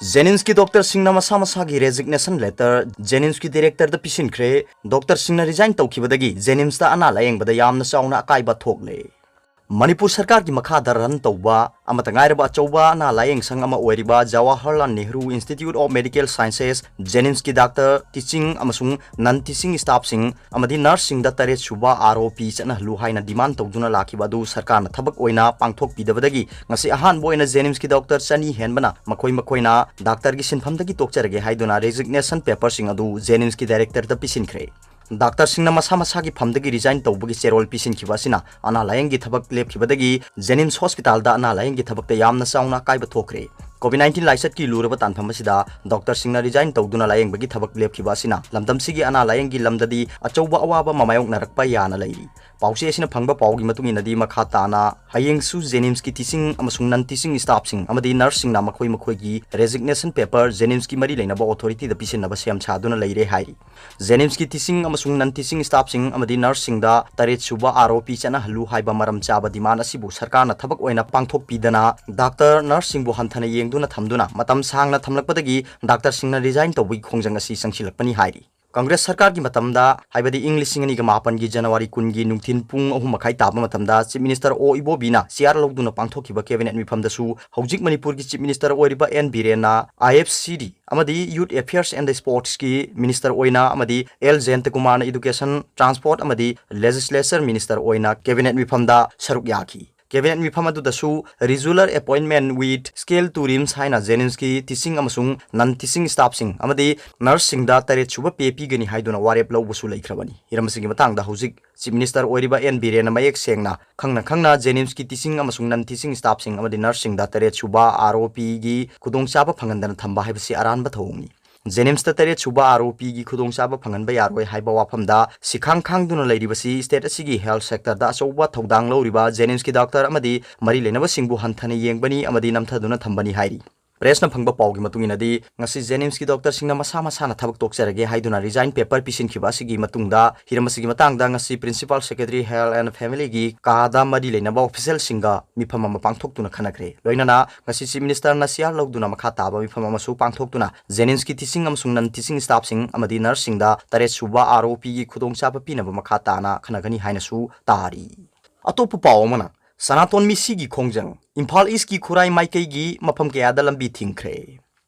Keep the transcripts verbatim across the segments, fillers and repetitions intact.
ꯖꯦꯅꯤꯝꯁꯀꯤ ꯗꯣꯛꯇꯔꯁꯤꯡꯅ ꯃꯁꯥ ꯃꯁꯥꯒꯤ resignation letter ꯖꯦꯅꯤꯝꯁꯀꯤ ꯗꯥꯏꯔꯦꯛꯇꯔꯗ ꯄꯤꯁꯤꯟꯈ꯭ꯔꯦ꯫ ꯗꯣꯛꯇꯔꯁꯤꯡꯅ resign ꯇꯧꯈꯤꯕꯗꯒꯤ ꯖꯦꯅꯤꯝꯁꯇ ꯑꯅꯥ ꯂꯥꯌꯦꯡꯕꯗ ꯌꯥꯝꯅ ꯆꯥꯎꯅ ꯑꯀꯥꯏꯕ ꯊꯣꯛꯂꯦ꯫ ꯃꯅꯤꯄꯨꯔ ꯁꯔꯀꯥꯔꯒꯤ ꯃꯈꯥꯗ run ꯇꯧꯕ ꯑꯃꯠꯇ ꯉꯥꯏꯔꯕ ꯑꯆꯧꯕ ꯑꯅꯥ ꯂꯥꯌꯦꯡ ꯁꯪ ꯑꯃ ꯑꯣꯏꯔꯤꯕ Jawaharlal Nehru Institute of Medical Sciences, ꯖꯦꯅꯤꯝꯁꯀꯤ doctor, teaching ꯑꯃꯁꯨꯡ non teaching staffꯁꯤꯡ ꯑꯃꯗꯤ nurseꯁꯤꯡꯗ ꯇꯔꯦꯠ ꯁꯨꯕ ROP ꯆꯠꯅꯍꯜꯂꯨ ꯍꯥꯏꯅ demand ꯇꯧꯗꯨꯅ ꯂꯥꯛꯈꯤꯕ ꯑꯗꯨ ꯁꯔꯀꯥꯔꯅ ꯊꯕꯛ ꯑꯣꯏꯅ ꯄꯥꯡꯊꯣꯛꯄꯤꯗꯕꯗꯒꯤ ꯉꯁꯤ ꯑꯍꯥꯟꯕ ꯑꯣꯏꯅ ꯖꯦꯅꯤꯝꯁꯀꯤ doctor ꯆꯅꯤ ꯍꯦꯟꯕꯅ ꯃꯈꯣꯏ ꯃꯈꯣꯏꯅ doctorꯒꯤ ꯁꯤꯟꯐꯝꯗꯒꯤ ꯇꯣꯛꯆꯔꯒꯦ ꯍꯥꯏꯗꯨꯅ resignation paperꯁꯤꯡ ꯑꯗꯨ ꯖꯦꯅꯤꯝꯁꯀꯤ directorꯗ ꯄꯤꯁꯤꯟꯈ꯭ꯔꯦ꯫ Doctorꯁꯤꯡꯅ ꯃꯁꯥ ꯃꯁꯥꯒꯤ ꯐꯝꯗꯒꯤ resign ꯇꯧꯕꯒꯤ ꯆꯦꯔꯣꯜ ꯄꯤꯁꯤꯟꯈꯤꯕ ꯑꯁꯤꯅ ꯑꯅꯥ ꯂꯥꯌꯦꯡꯒꯤ ꯊꯕꯛ ꯂꯦꯞꯈꯤꯕꯗꯒꯤ ꯖꯦꯅꯤꯝꯁ ꯍꯣꯁꯄꯤꯇꯥꯜꯗ ꯑꯅꯥ ꯂꯥꯌꯦꯡꯒꯤ ꯊꯕꯛꯇ ꯌꯥꯝꯅ ꯆꯥꯎꯅ ꯑꯀꯥꯏꯕ ꯊꯣꯛꯈ꯭ꯔꯦ꯫ COVID nineteen ꯂꯥꯏꯆꯠꯀꯤ ꯂꯨꯔꯕ ꯇꯥꯟꯐꯝ ꯑꯁꯤꯗ doctorꯁꯤꯡꯅ resign ꯇꯧꯗꯨꯅ ꯂꯥꯌꯦꯡꯕꯒꯤ ꯊꯕꯛ ꯂꯦꯞꯈꯤꯕ ꯑꯁꯤꯅ ꯂꯝꯗꯝꯁꯤꯒꯤ ꯑꯅꯥ ꯂꯥꯌꯦꯡꯒꯤ ꯂꯝꯗꯗꯤ ꯑꯆꯧꯕ ꯑꯋꯥꯕ ꯑꯃ ꯃꯥꯌꯣꯛꯅꯔꯛꯄ ꯌꯥꯅ ꯂꯩꯔꯤ꯫ ꯄꯥꯎꯆꯦ ꯑꯁꯤꯅ ꯐꯪꯕ ꯄꯥꯎꯒꯤ ꯃꯇꯨꯡ ꯏꯟꯅꯗꯤ ꯃꯈꯥ ꯇꯥꯅ ꯍꯌꯦꯡꯁꯨ ꯖꯦꯅꯤꯝꯁꯀꯤ teaching ꯑꯃꯁꯨꯡ non teaching staffꯁꯤꯡ ꯑꯃꯗꯤ nurseꯁꯤꯡꯅ ꯃꯈꯣꯏ ꯃꯈꯣꯏꯒꯤ resignation paper ꯖꯦꯅꯤꯝꯁꯀꯤ ꯃꯔꯤ ꯂꯩꯅꯕ authorityꯗ ꯄꯤꯁꯤꯟꯅꯕ ꯁꯦꯝ ꯁꯥꯗꯨꯅ ꯂꯩꯔꯦ ꯍꯥꯏꯔꯤ꯫ ꯖꯦꯅꯤꯝꯁꯀꯤ teaching ꯑꯃꯁꯨꯡ non teaching staffꯁꯤꯡ ꯑꯃꯗꯤ nurseꯁꯤꯡꯗ ꯇꯔꯦꯠ ꯁꯨꯕ ROP ꯆꯠꯅꯍꯜꯂꯨ ꯍꯥꯏꯕ ꯃꯔꯝ ꯆꯥꯕ demand ꯑꯁꯤꯕꯨ ꯁꯔꯀꯥꯔꯅ ꯊꯕꯛ ꯑꯣꯏꯅ ꯄꯥꯡꯊꯣꯛꯄꯤꯗꯅ doctor, nurseꯁꯤꯡꯕꯨ ꯍꯟꯊꯅ ꯌꯦꯡꯗꯨꯅ ꯊꯝꯗꯨꯅ ꯃꯇꯝ ꯁꯥꯡꯅ ꯊꯝꯂꯛꯄꯗꯒꯤ doctorꯁꯤꯡꯅ resign ꯇꯧꯕꯒꯤ ꯈꯣꯡꯖꯪ ꯑꯁꯤ ꯆꯪꯁꯤꯜꯂꯛꯄꯅꯤ ꯍꯥꯏꯔꯤ꯫ ꯀꯪꯒ꯭ꯔꯦꯁ ꯁꯔꯀꯥꯔꯒꯤ ꯃꯇꯝꯗ, ꯍꯥꯏꯕꯗꯤ ꯏꯪ ꯂꯤꯁꯤꯡ ꯑꯅꯤꯒ ꯃꯥꯄꯟꯒꯤ January ꯀꯨꯟꯒꯤ ꯅꯨꯡꯊꯤꯜ ꯄꯨꯡ ꯑꯍꯨꯝ ꯃꯈꯥꯏ ꯇꯥꯕ ꯃꯇꯝꯗ Chief Minister ꯑꯣ ꯏꯕꯣꯕꯤꯅ chair ꯂꯧꯗꯨꯅ ꯄꯥꯡꯊꯣꯛꯈꯤꯕ cabinet ꯃꯤꯐꯝꯗꯁꯨ ꯍꯧꯖꯤꯛ ꯃꯅꯤꯄꯨꯔꯒꯤ Chief Minister ꯑꯣꯏꯔꯤꯕ ꯑꯦꯟ ꯕꯤꯔꯦꯟꯅ IFCD ꯑꯃꯗꯤ Youth Affairs and Sportsꯀꯤ Minister ꯑꯣꯏꯅ ꯑꯃꯗꯤ ꯑꯦꯜ ꯖꯌꯟꯇꯀꯨꯃꯥꯔꯅ Education, Transport ꯑꯃꯗꯤ Legislature Minister ꯑꯣꯏꯅ cabinet ꯃꯤꯐꯝꯗ ꯁꯔꯨꯛ ꯌꯥꯈꯤ꯫ Cabinet ꯃꯤꯐꯝ ꯑꯗꯨꯗꯁꯨ regular appointment with scale to rims ꯍꯥꯏꯅ ꯖꯦꯅꯤꯝꯁꯀꯤ teaching ꯑꯃꯁꯨꯡ non teaching staffꯁꯤꯡ ꯑꯃꯗꯤ nurseꯁꯤꯡꯗ ꯇꯔꯦꯠ ꯁꯨꯕ pay ꯄꯤꯒꯅꯤ ꯍꯥꯏꯗꯨꯅ ꯋꯥꯔꯦꯞ ꯂꯧꯕꯁꯨ ꯂꯩꯈ꯭ꯔꯕꯅꯤ꯫ ꯍꯤꯔꯝ ꯑꯁꯤꯒꯤ ꯃꯇꯥꯡꯗ ꯍꯧꯖꯤꯛ Chief Minister ꯑꯣꯏꯔꯤꯕ ꯑꯦꯟ ꯕꯤꯔꯦꯟꯅ ꯃꯌꯦꯛ ꯁꯦꯡꯅ ꯈꯪꯅ ꯈꯪꯅ ꯖꯦꯅꯤꯝꯁꯀꯤ teaching ꯑꯃꯁꯨꯡ non teaching staffꯁꯤꯡ ꯑꯃꯗꯤ nurseꯁꯤꯡꯗ ꯇꯔꯦꯠ ꯁꯨꯕ ROPꯒꯤ ꯈꯨꯗꯣꯡꯆꯥꯕ ꯐꯪꯍꯟꯗꯅ ꯊꯝꯕ ꯍꯥꯏꯕꯁꯤ ꯑꯔꯥꯟꯕ ꯊꯧꯑꯣꯡꯅꯤ꯫ ꯖꯦꯅꯤꯝꯁꯇ ꯇꯔꯦꯠ ꯁꯨꯕ ROPꯒꯤ ꯈꯨꯗꯣꯡꯆꯥꯕ ꯐꯪꯍꯟꯕ ꯌꯥꯔꯣꯏ ꯍꯥꯏꯕ ꯋꯥꯐꯝꯗ ꯁꯤꯈꯥꯡ ꯈꯥꯡꯗꯨꯅ ꯂꯩꯔꯤꯕꯁꯤ state ꯑꯁꯤꯒꯤ health sectorꯗ ꯑꯆꯧꯕ ꯊꯧꯗꯥꯡ ꯂꯧꯔꯤꯕ ꯖꯦꯅꯤꯝꯁꯀꯤ doctor ꯑꯃꯗꯤ ꯃꯔꯤ ꯂꯩꯅꯕꯁꯤꯡꯕꯨ ꯍꯟꯊꯅ ꯌꯦꯡꯕꯅꯤ ꯑꯃꯗꯤ ꯅꯝꯊꯗꯨꯅ ꯊꯝꯕꯅꯤ ꯍꯥꯏꯔꯤ꯫ ꯄ꯭ꯔꯦꯁꯅ ꯐꯪꯕ ꯄꯥꯎꯒꯤ ꯃꯇꯨꯡ ꯏꯟꯅꯗꯤ, ꯉꯁꯤ ꯖꯦꯅꯤꯝꯁꯀꯤ ꯗꯣꯛꯇꯔꯁꯤꯡꯅ ꯃꯁꯥ ꯃꯁꯥꯅ ꯊꯕꯛ ꯇꯣꯛꯆꯔꯒꯦ ꯍꯥꯏꯗꯨꯅ ꯔꯤꯖꯥꯏꯟ ꯄꯦꯄꯔ ꯄꯤꯁꯤꯟꯈꯤꯕ ꯑꯁꯤꯒꯤ ꯃꯇꯨꯡꯗ, ꯍꯤꯔꯝ ꯑꯁꯤꯒꯤ ꯃꯇꯥꯡꯗ ꯉꯁꯤ ꯄ꯭ꯔꯤꯟꯁꯤꯄꯥꯜ ꯁꯦꯀ꯭ꯔꯦꯇꯔꯤ ꯍꯦꯜꯊ ꯑꯦꯟ ꯐꯦꯃꯤꯂꯤꯒꯤ ꯀꯥꯗ ꯃꯔꯤ ꯂꯩꯅꯕ ꯑꯣꯐꯤꯁꯤꯌꯦꯜꯁꯤꯡꯒ ꯃꯤꯐꯝ ꯑꯃ ꯄꯥꯡꯊꯣꯛꯇꯨꯅ ꯈꯟꯅꯈ꯭ꯔꯦ꯫ ꯂꯣꯏꯅꯅ ꯉꯁꯤ ꯆꯤꯐ ꯃꯤꯅꯤꯁꯇꯔꯅ ꯁꯤꯌꯥꯔ ꯂꯧꯗꯨꯅ ꯃꯈꯥ ꯇꯥꯕ ꯃꯤꯐꯝ ꯑꯃꯁꯨ ꯄꯥꯡꯊꯣꯛꯇꯨꯅ, ꯖꯦꯅꯤꯝꯁꯀꯤ ꯇꯤꯆꯤꯡ ꯑꯃꯁꯨꯡ ꯅꯟ ꯇꯤꯆꯤꯡ ꯁ꯭ꯇꯥꯐꯁꯤꯡ ꯑꯃꯗꯤ ꯅꯔꯁꯁꯤꯡꯗ ꯇꯔꯦꯠ ꯁꯨꯕ ꯑꯥꯔ ꯑꯣ ꯄꯤꯒꯤ ꯈꯨꯗꯣꯡꯆꯥꯕ ꯄꯤꯅꯕ ꯃꯈꯥ ꯇꯥꯅ ꯈꯟꯅꯒꯅꯤ ꯍꯥꯏꯅꯁꯨ ꯇꯥꯔꯤ꯫ ꯑꯇꯣꯞꯄ ꯄꯥꯎ ꯑꯃꯅ, ꯁꯅꯥꯇꯣꯟ ꯃꯤꯁꯤꯒꯤ ꯈꯣꯡꯖꯪ, ꯏꯝꯐꯥꯜ ꯏꯁꯀꯤ ꯈꯨꯔꯥꯏ ꯃꯥꯏꯀꯩꯒꯤ ꯃꯐꯝ ꯀꯌꯥꯗ ꯂꯝꯕꯤ ꯊꯤꯡꯈ꯭ꯔꯦ꯫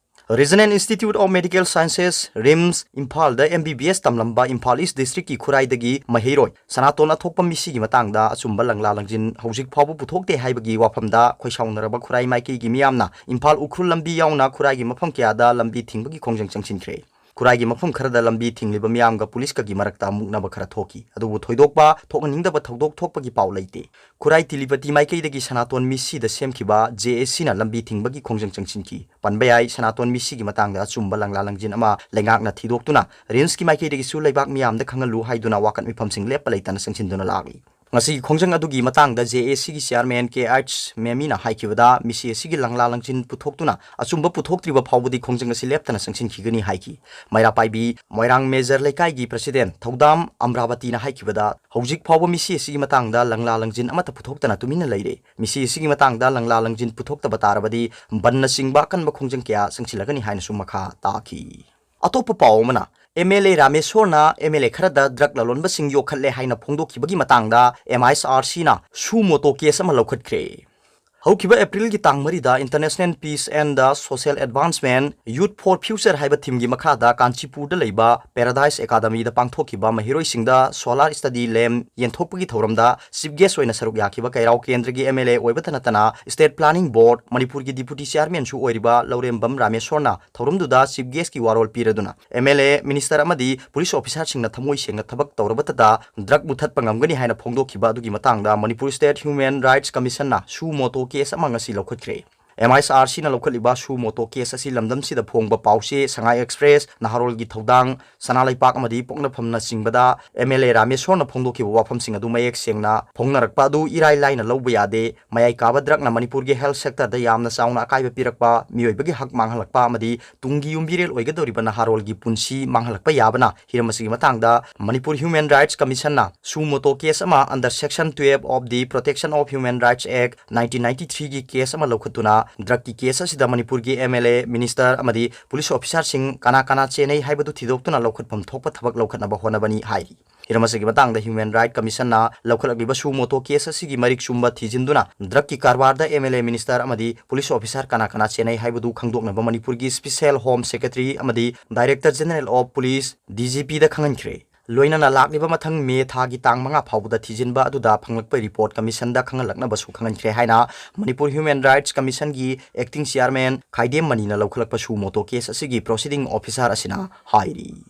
Regional Institute of Medical Sciences, RIMS, ꯏꯝꯐꯥꯜꯗ ꯑꯦꯝ ꯕꯤ ꯕꯤ ꯑꯦꯁ ꯇꯝꯂꯝꯕ ꯏꯝꯐꯥꯜ ꯏꯁ ꯗꯤꯁꯇ꯭ꯔꯤꯛꯀꯤ ꯈꯨꯔꯥꯏꯗꯒꯤ ꯃꯍꯩꯔꯣꯏ ꯁꯅꯥꯇꯣꯟ ꯑꯊꯣꯛꯄ ꯃꯤꯁꯤꯒꯤ ꯃꯇꯥꯡꯗ ꯑꯆꯨꯝꯕ ꯂꯪꯂꯥ ꯂꯪꯖꯤꯟ ꯍꯧꯖꯤꯛ ꯐꯥꯎꯕ ꯄꯨꯊꯣꯛꯇꯦ ꯍꯥꯏꯕꯒꯤ ꯋꯥꯐꯝꯗ ꯈꯣꯏꯁꯥꯎꯅꯔꯕ ꯈꯨꯔꯥꯏ ꯃꯥꯏꯀꯩꯒꯤ ꯃꯤꯌꯥꯝꯅ ꯏꯝꯐꯥꯜ ꯎꯈ꯭ꯔꯨꯜ ꯂꯝꯕꯤ ꯌꯥꯎꯅ ꯈꯨꯔꯥꯏꯒꯤ ꯃꯐꯝ ꯀꯌꯥꯗ ꯂꯝꯕꯤ ꯊꯤꯡꯕꯒꯤ ꯈꯣꯡꯖꯪ ꯆꯪꯁꯤꯟꯈ꯭ꯔꯦ꯫ ꯈꯨꯔꯥꯏꯒꯤ ꯃꯐꯝ ꯈꯔꯗ ꯂꯝꯕꯤ ꯊꯤꯡꯂꯤꯕ ꯃꯤꯌꯥꯝꯒ ꯄꯨꯂꯤꯁꯀꯒꯤ ꯃꯔꯛꯇ ꯃꯨꯛꯅꯕ ꯈꯔ ꯊꯣꯛꯈꯤ, ꯑꯗꯨꯕꯨ ꯊꯣꯏꯗꯣꯛꯄ ꯊꯣꯛꯍꯟꯅꯤꯡꯗꯕ ꯊꯧꯗꯣꯛ ꯊꯣꯛꯄꯒꯤ ꯄꯥꯎ ꯂꯩꯇꯦ꯫ ꯈꯨꯔꯥꯏ ꯇꯤꯂꯤꯄꯇꯤ ꯃꯥꯏꯀꯩꯗꯒꯤ ꯁꯅꯥꯇꯣꯟ ꯃꯤꯁꯤꯗ ꯁꯦꯝꯈꯤꯕ ꯖꯦ ꯑꯦ ꯁꯤꯅ ꯂꯝꯕꯤ ꯊꯤꯡꯕꯒꯤ ꯈꯣꯡꯖꯪ ꯆꯪꯁꯤꯟꯈꯤ꯫ ꯄꯟꯕ ꯌꯥꯏ, ꯁꯅꯥꯇꯣꯟ ꯃꯤꯁꯤꯒꯤ ꯃꯇꯥꯡꯗ ꯑꯆꯨꯝꯕ ꯂꯪꯂꯥ ꯂꯪꯖꯤꯟ ꯑꯃ ꯂꯩꯉꯥꯛꯅ ꯊꯤꯗꯣꯛꯇꯨꯅ ꯔꯤꯝꯁꯀꯤ ꯃꯥꯏꯀꯩꯗꯒꯤꯁꯨ ꯂꯩꯕꯥꯛ ꯃꯤꯌꯥꯝꯗ ꯈꯪꯍꯜꯂꯨ ꯍꯥꯏꯗꯨꯅ ꯋꯥꯀꯠ ꯃꯤꯐꯝꯁꯤꯡ ꯂꯦꯞꯄ ꯂꯩꯇꯅ ꯆꯪꯁꯤꯟꯗꯨꯅ ꯂꯥꯛꯂꯤ꯫ ꯉꯁꯤꯒꯤ ꯈꯣꯡꯖꯪ ꯑꯗꯨꯒꯤ ꯃꯇꯥꯡꯗ ꯖꯦ ꯑꯦ ꯁꯤꯒꯤ ꯆꯤꯌꯥꯔꯃꯦꯟ ꯀꯦ ꯑꯩꯆ ꯃꯦꯃꯤꯅ ꯍꯥꯏꯈꯤꯕꯗ, ꯃꯤꯁꯤ ꯑꯁꯤꯒꯤ ꯂꯪꯂꯥ ꯂꯪꯖꯤꯟ ꯄꯨꯊꯣꯛꯇꯨꯅ ꯑꯆꯨꯝꯕ ꯄꯨꯊꯣꯛꯇ꯭ꯔꯤꯕ ꯐꯥꯎꯕꯗꯤ ꯈꯣꯡꯖꯪ ꯑꯁꯤ ꯂꯦꯞꯇꯅ ꯆꯪꯁꯤꯟꯈꯤꯒꯅꯤ ꯍꯥꯏꯈꯤ꯫ ꯃꯩꯔꯥ ꯄꯥꯏꯕꯤ ꯃꯣꯏꯔꯥꯡ ꯃꯦꯖꯔ ꯂꯩꯀꯥꯏꯒꯤ ꯄ꯭ꯔꯁꯤꯗꯦꯟ ꯊꯧꯗꯥꯝ ꯑꯝꯔꯥꯕꯇꯤꯅ ꯍꯥꯏꯈꯤꯕꯗ, ꯍꯧꯖꯤꯛ ꯐꯥꯎꯕ ꯃꯤꯁꯤ ꯑꯁꯤꯒꯤ ꯃꯇꯥꯡꯗ ꯂꯪꯂꯥ ꯂꯪꯖꯤꯟ ꯑꯃꯠꯇ ꯄꯨꯊꯣꯛꯇꯅ ꯇꯨꯃꯤꯟꯅ ꯂꯩꯔꯦ꯫ ꯃꯤꯁꯤ ꯑꯁꯤꯒꯤ ꯃꯇꯥꯡꯗ ꯂꯪꯂꯥ ꯂꯪꯖꯤꯟ ꯄꯨꯊꯣꯛꯇꯕ ꯇꯥꯔꯕꯗꯤ ꯕꯟꯅꯆꯤꯡꯕ ꯑꯀꯟꯕ ꯈꯣꯡꯖꯪ ꯀꯌꯥ ꯆꯪꯁꯤꯜꯂꯒꯅꯤ ꯍꯥꯏꯅꯁꯨ ꯃꯈꯥ ꯇꯥꯈꯤ꯫ ꯑꯇꯣꯞꯄ ꯄꯥꯎ ꯑꯃꯅ, ꯑꯦꯝ ꯑꯦꯜ ꯑꯦ ꯔꯥꯃꯦꯁꯣꯔꯅ ꯑꯦꯝ ꯑꯦꯜ ꯑꯦ ꯈꯔꯗ ꯗ꯭ꯔꯒ ꯂꯂꯣꯟꯕꯁꯤꯡ ꯌꯣꯛꯈꯠꯂꯦ ꯍꯥꯏꯅ ꯐꯣꯡꯗꯣꯛꯈꯤꯕꯒꯤ ꯃꯇꯥꯡꯗ ꯑꯦꯝ ꯑꯥꯏ ꯑꯦꯁ ꯑꯥꯔ ꯁꯤꯅ ꯁꯨ ꯃꯣꯇꯣ ꯀꯦꯁ ꯑꯃ ꯂꯧꯈꯠꯈ꯭ꯔꯦ꯫ ꯍꯧꯈꯤꯕ ꯑꯦꯄ꯭ꯔꯤꯜꯒꯤ ꯇꯥꯡ ꯃꯔꯤꯗ International Peace and the Social Advancement, Youth for Future ꯍꯥꯏꯕ ꯊꯤꯝꯒꯤ ꯃꯈꯥꯗ ꯀꯥꯟꯆꯤꯄꯨꯔꯗ ꯂꯩꯕ ꯄꯦꯔꯥꯗꯥꯏꯁ ꯑꯦꯀꯥꯗꯃꯤꯗ ꯄꯥꯡꯊꯣꯛꯈꯤꯕ ꯃꯍꯩꯔꯣꯏꯁꯤꯡꯗ ꯁꯣꯂꯥꯔ ꯁ꯭ꯇꯗꯤ ꯂꯦꯝ ꯌꯦꯟꯊꯣꯛꯄꯒꯤ ꯊꯧꯔꯝꯗ ꯆꯤꯐ ꯒꯦꯁ ꯑꯣꯏꯅ ꯁꯔꯨꯛ ꯌꯥꯈꯤꯕ ꯀꯩꯔꯥꯎ ꯀꯦꯟꯗ꯭ꯔꯒꯤ ꯑꯦꯝ ꯑꯦꯜ ꯑꯦ ꯑꯣꯏꯕꯇ ꯅꯠꯇꯅ ꯁ꯭ꯇꯦꯠ ꯄ꯭ꯂꯥꯅꯤꯡ ꯕꯣꯔꯗ, ꯃꯅꯤꯄꯨꯔꯒꯤ ꯗꯤꯄꯨꯇꯤ ꯆꯤꯌꯥꯔꯃꯦꯟꯁꯨ ꯑꯣꯏꯔꯤꯕ ꯂꯧꯔꯦꯝꯕꯝ ꯔꯥꯃꯦꯁꯣꯔꯅ ꯊꯧꯔꯝꯗꯨꯗ ꯆꯤꯐ ꯒꯦꯁꯀꯤ ꯋꯥꯔꯣꯜ ꯄꯤꯔꯗꯨꯅ, ꯑꯦꯝ ꯑꯦꯜ ꯑꯦ, ꯃꯤꯅꯤꯁꯇꯔ ꯑꯃꯗꯤ ꯄꯨꯂꯤꯁ ꯑꯣꯐꯤꯁꯥꯔꯁꯤꯡꯅ ꯊꯃꯣꯏ ꯁꯦꯡꯅ ꯊꯕꯛ ꯇꯧꯔꯕꯇꯗ ꯗ꯭ꯔꯒ ꯃꯨꯊꯠꯄ ꯉꯝꯒꯅꯤ ꯍꯥꯏꯅ ꯐꯣꯡꯗꯣꯛꯈꯤꯕ ꯑꯗꯨꯒꯤ ꯃꯇꯥꯡꯗ ꯃꯅꯤꯄꯨꯔ ꯁ꯭ꯇꯦꯠ ꯍ꯭ꯌꯨꯃꯦꯟ ꯔꯥꯏꯠꯁ ꯀꯃꯤꯁꯟꯅ ꯁꯨ ꯃꯣꯇꯣ ꯀꯦꯁ ꯑꯃ ꯉꯁꯤ ꯂꯧꯈꯠꯈ꯭ꯔꯦ꯫ M I S R Cꯅ ꯂꯧꯈꯠꯂꯤꯕ suo motu case ꯑꯁꯤ ꯂꯝꯗꯝꯁꯤꯗ ꯐꯣꯡꯕ ꯄꯥꯎꯆꯦ, ꯁꯉꯥꯏ ꯑꯦꯛꯁꯄ꯭ꯔꯦꯁ, ꯅꯍꯥꯔꯣꯜꯒꯤ ꯊꯧꯗꯥꯡ, ꯁꯅꯥ ꯂꯩꯄꯥꯛ ꯑꯃꯗꯤ ꯄꯣꯛꯅꯐꯝꯅꯆꯤꯡꯕꯗ M L A ꯔꯥꯃꯦꯁꯣꯔꯅ ꯐꯣꯡꯗꯣꯛꯈꯤꯕ ꯋꯥꯐꯝꯁꯤꯡ ꯑꯗꯨ ꯃꯌꯦꯛ ꯁꯦꯡꯅ ꯐꯣꯡꯅꯔꯛꯄ ꯑꯗꯨ ꯏꯔꯥꯏ ꯂꯥꯏꯅ ꯂꯧꯕ ꯌꯥꯗꯦ꯫ ꯃꯌꯥꯏ ꯀꯥꯕ drugꯅ ꯃꯅꯤꯄꯨꯔꯒꯤ health sectorꯗ ꯌꯥꯝꯅ ꯆꯥꯎꯅ ꯑꯀꯥꯏꯕ ꯄꯤꯔꯛꯄ, ꯃꯤꯑꯣꯏꯕꯒꯤ ꯍꯛ ꯃꯥꯡꯍꯜꯂꯛꯄ ꯑꯃꯗꯤ ꯇꯨꯡꯒꯤ ꯌꯨꯝꯕꯤꯔꯦꯜ ꯑꯣꯏꯒꯗꯧꯔꯤꯕ ꯅꯍꯥꯔꯣꯜꯒꯤ ꯄꯨꯟꯁꯤ ꯃꯥꯡꯍꯜꯂꯛꯄ ꯌꯥꯕꯅ ꯍꯤꯔꯝ ꯑꯁꯤꯒꯤ ꯃꯇꯥꯡꯗ Manipur Human Rights Commissionꯅ suo motu case ꯑꯃ under section twelve of the Protection of Human Rights Act nineteen ninety threeꯒꯤ case ꯑꯃ ꯂꯧꯈꯠꯇꯨꯅ drugꯀꯤ case ꯑꯁꯤꯗ ꯃꯅꯤꯄꯨꯔꯒꯤ M L A, minister ꯑꯃꯗꯤ police officerꯁꯤꯡ ꯀꯅꯥ ꯀꯅꯥ ꯆꯦꯟꯅꯩ ꯍꯥꯏꯕꯗꯨ ꯊꯤꯗꯣꯛꯇꯨꯅ ꯂꯧꯈꯠꯐꯝ ꯊꯣꯛꯄ ꯊꯕꯛ ꯂꯧꯈꯠꯅꯕ ꯍꯣꯠꯅꯕꯅꯤ ꯍꯥꯏꯔꯤ꯫ ꯍꯤꯔꯝ ꯑꯁꯤꯒꯤ ꯃꯇꯥꯡꯗ Human Rights Commissionꯅ ꯂꯧꯈꯠꯂꯛꯂꯤꯕ suo motu case ꯑꯁꯤꯒꯤ ꯃꯔꯤꯛ ꯆꯨꯝꯕ ꯊꯤꯖꯤꯟꯗꯨꯅ drugꯀꯤ ꯀꯔꯕꯥꯔꯗ M L A, minister ꯑꯃꯗꯤ police officer ꯀꯅꯥ ꯀꯅꯥ ꯆꯦꯟꯅꯩ ꯍꯥꯏꯕꯗꯨ ꯈꯪꯗꯣꯛꯅꯕ ꯃꯅꯤꯄꯨꯔꯒꯤ special home secretary ꯑꯃꯗꯤ director general of police, D G Pꯗ ꯈꯪꯍꯟꯈ꯭ꯔꯦ꯫ ꯂꯣꯏꯅꯅ ꯂꯥꯛꯂꯤꯕ ꯃꯊꯪ ꯃꯦ ꯊꯥꯒꯤ ꯇꯥꯡ ꯃꯉꯥ ꯐꯥꯎꯕꯗ ꯊꯤꯖꯤꯟꯕ ꯑꯗꯨꯗ ꯐꯪꯂꯛꯄ report commissionꯗ ꯈꯪꯍꯜꯂꯛꯅꯕꯁꯨ ꯈꯪꯍꯟꯈ꯭ꯔꯦ ꯍꯥꯏꯅ Manipur Human Rights Commissionꯒꯤ acting chairman ꯈꯥꯏꯗꯦꯝ ꯃꯅꯤꯅ ꯂꯧꯈꯠꯂꯛꯄ suo motu case ꯑꯁꯤꯒꯤ proceeding officer ꯑꯁꯤꯅ ꯍꯥꯏꯔꯤ꯫